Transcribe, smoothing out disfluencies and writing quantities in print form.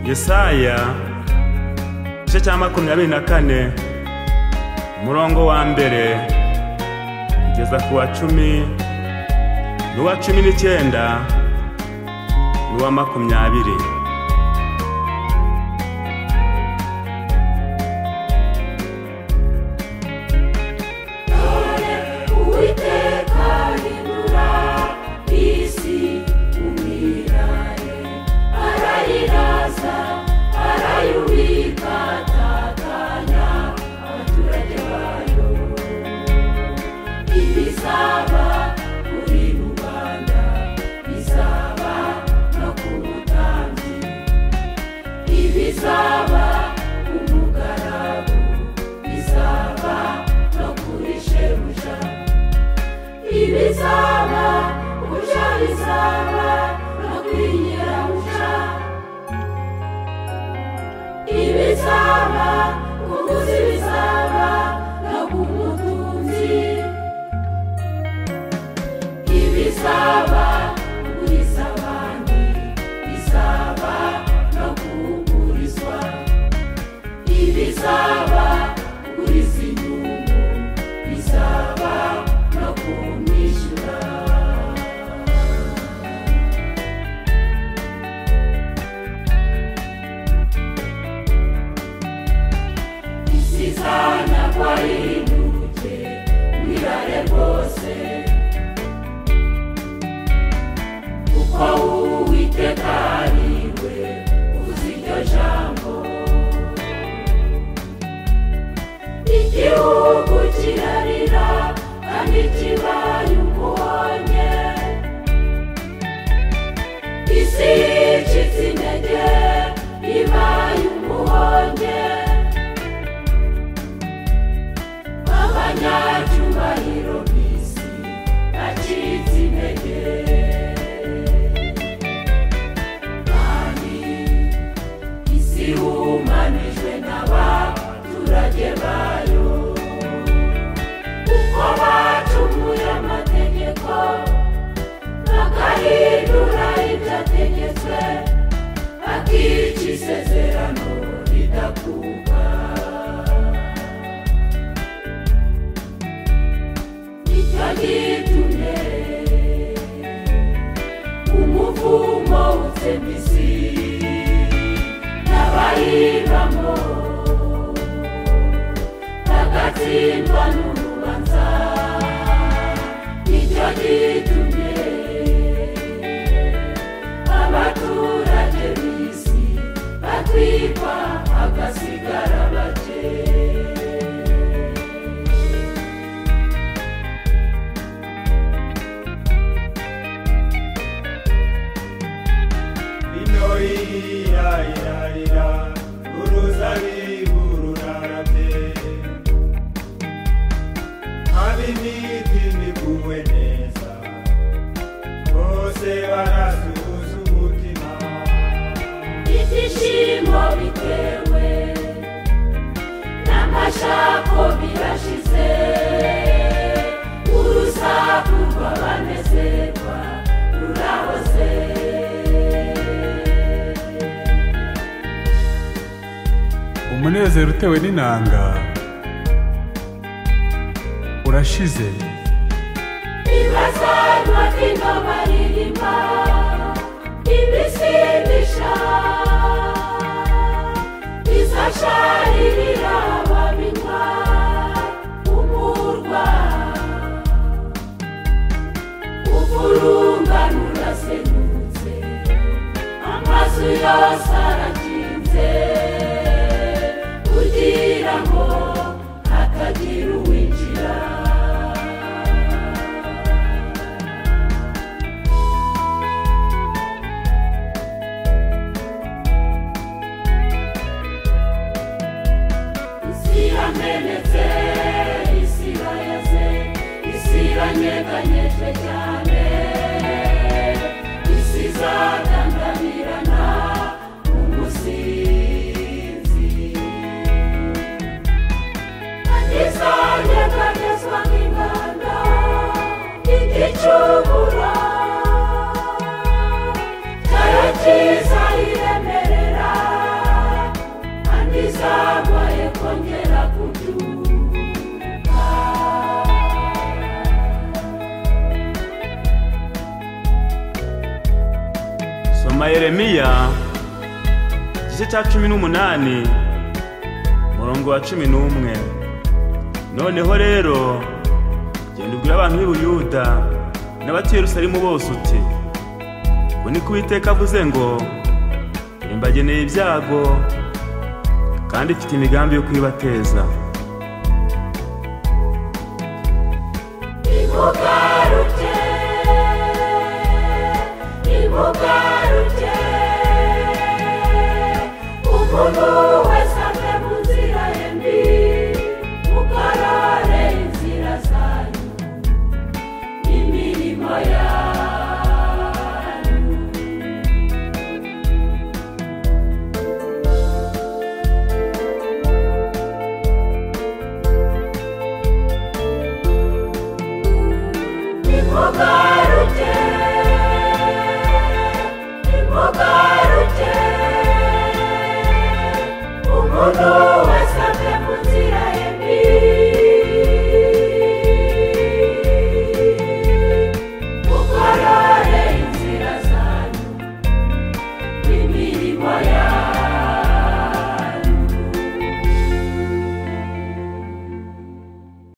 Yesaya igice cya 24 umurongo wa 1 kugeza ku wa 10 n'uwa 19 n'uwa 20. Umunezero utewe n'inanga urashize. Ibazarwa kino baririmba ibisindisha bizasharirira ababinywa umurwa uvurungano urasenyutse amazu yose arakinze kugira ngo hatagira uwinjira. Isi iramenetse, isi irayaze, isi iranyeganyejwe cyane, isi izadandabirana umunsi. Soma Yeremiya igice cya 18 umurongo wa 11. Noneho rero genda ubwire abantu b'i Buyuda n'abatuye Yerusalemu bose uti: uku niko Uwiteka avuze ngo dore mbageneye ibyago kandi mfite imigambi yo kubibateza. Nimugaruke, nimugaruke, umuntu wese ave mu nzira ye mbi, mugorore inzira zanyu n'imirimo yanyu. Nimugaruke.